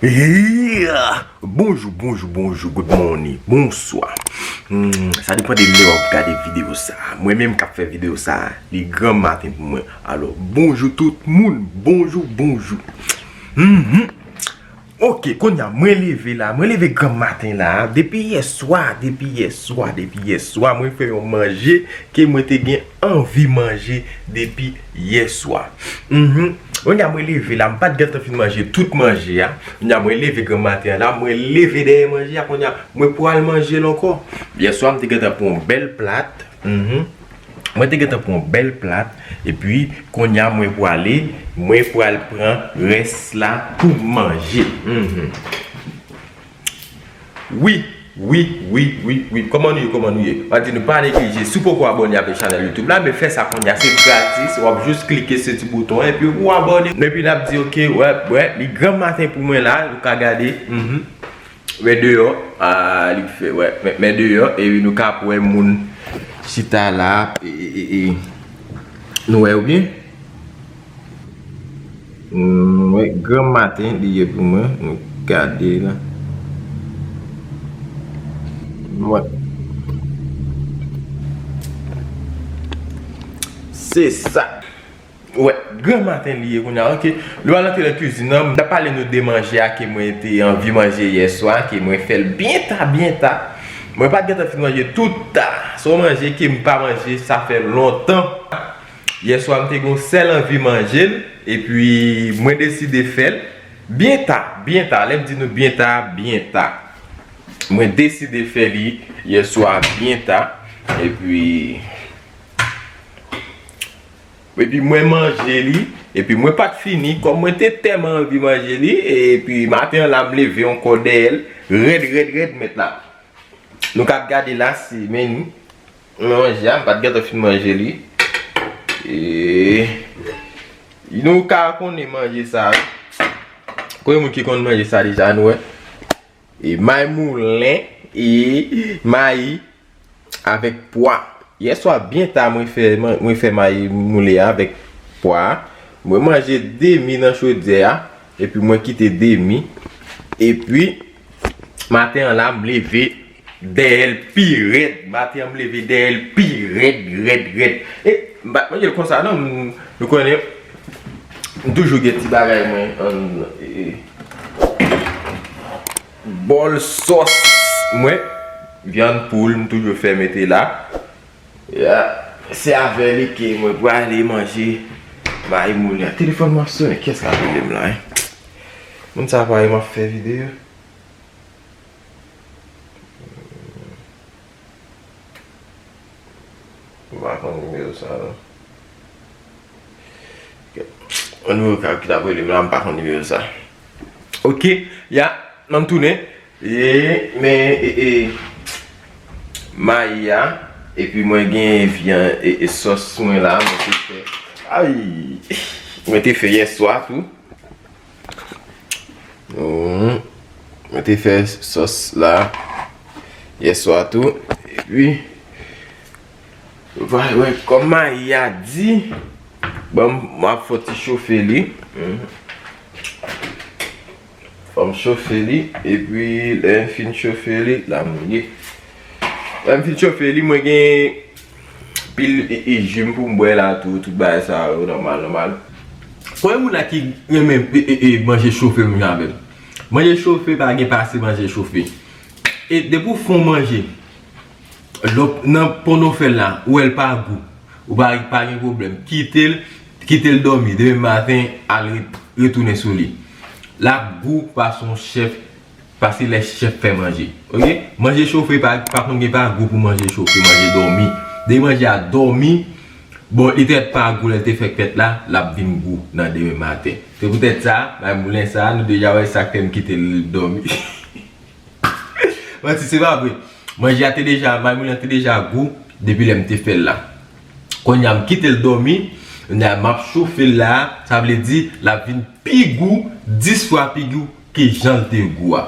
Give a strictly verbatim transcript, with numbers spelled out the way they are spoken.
Yeah! Bonjou, bonjou, bonjou, good morning, bonswa. Hmm, sa depann de lè w ap gade videyo sa a. Mwen menm k ap fè videyo sa a, li granm maten pou mwen. Alò, bonjou tout moun, bonjou, bonjou. Mhm. Ok, kounye a, mwen leve la, mwen leve granm maten la, depi yè swa, depi yè swa, depi yè swa, mwen fè yon manje ke mwen te gen anvi manje depi yè swa. Mhm. Kounye a, mwen leve la, m pa t gentan fin manje tout manje a. Kounye a, mwen leve granm maten an la, mwen leve dèyè manje a, kounye a, mwen pral manje l ankò. Yè swa, m te gentan pran yon bèl plat. Mhm. Mwen te gentan pran yon bèl plat, epi kounye a mwen prale, mwen pral pran rès la pou m manje. Mhm. Wi, wi, wi, wi, wi. Kòman nou ye, kòman nou ye? Mwen di nou pa neglije, si w poko abòne avèk chanèl YouTube la, men fè sa kounye a, se gratis, w ap jis klike sou ti bouton an, epi ou abòne. Epi n ap di, ok, wè, wè, li granm maten pou mwen la, nou ka gade. Mhm. Men deyò, a, li fè, wè, men, men deyò, e nou ka ap wè moun chita la, e, e, e, e, nou wè ou byen? Hmm, wè, granm maten li ye pou mwen, nou gade la. Wè. Se sa. Wè, granm maten li ye kounye a, ok. Nou al antre nan kizin nan, m ap pale nou de manje a ke mwen te anvi manje yè swa, ke mwen fè l byen ta, byen ta. Mwen pa t gentan fin manje tout ta. Se yon manje ke m pa manje, sa fè lontan. Yè swa, m te gen yon sèl anvi manje l, epi mwen deside fè l byen ta, byen ta. Lè m di nou byen ta, byen ta. Mwen deside fè li yè swa byen ta, epi Epi mwen manje li, epi mwen pa t fini, kòm mwen te tèlman anvi manje li, epi maten an la, m leve ankò dèyè l, rèd, rèd, rèd, mèt la. Nou ka ap gade la, se meni manje a, m pa t gentan fin manje li. E, nou ka konnen manje sa. Konbyen moun ki konn manje sa deja, nou wè? E, may moulen, e, mayi, avèk pwa. Yè swa byen ta mwen fè, mwen fè mayi moulen avèk pwa. Mwen manje demi nan chodyè a, epi mwen kite demi. Epi, maten an la, m leve dèyè l pi rèd. Maten an, m leve dèyè l pi rèd, rèd, rèd. E, m pa t manje l konsa, non. M, nou konnen, m toujou gen ti bagay mwen, an, e, bòl sòs mwen, vyann poul, m toujou fè mete la. Ya, se avè li ke mwen prale manje mayi moulen an. Telefòn mwen ap sonnen, kiyès k ap rele m la, en? Moun sa pa wè m ap fè videyo. M pa konn nimewo sa, non. Yon nimewo ki t ap rele m la, m pa konn nimewo sa. Ok, ya, m tounen. E, men, e, e, mayi a, epi mwen gen vyan, e, e, sòs mwen la, mwen te fè. Ay! Mwen te fè yè swa tou. Mhm. Mwen te fè sòs la yè swa tou. Epi, w a wè, kòm mayi a di, bon, m ap fè ti chofe li. Mhm. Fò m chofe li, epi lè m fin chofe li, la m ye. Lè m fin chofe li, mwen gen pil e, e, ji m pou m bwè la tou, tout bagay sa yo, nòmal, nòmal. Konbyen moun la ki renmen e, e, e, manje chofe menm jan avè m? Manje chofe pa gen pase manje chofe. E depi w fè yon manje, lè w, nan pandan w fè l la, ou wè l pa gou, ou pa, pa gen pwoblèm. Kite l, kite l dòmi. Demen maten, al re-, retounen sou li. L ap gou pase yon chèf, pase lè chèf fè manje. Ok? Manje chofe pa, pa konn gen pa gou pou manje chofe, manje dòmi. Depi manje a dòmi, bon, li te pa gou lè l te fèk fèt la, l ap vin gou nan demen maten. Se poutèt sa, mayi moulen sa, nou deja wè sa k fè m kite l dòmi. Manti, se pa vre. Manje a te deja, mayi moulen an te deja gou depi lè m te fè l la. Kounye a m kite l dòmi, kounye a m ap chofe l la, sa vle di l ap vin pi gou, dis fwa pi gou ke jan l te gou a.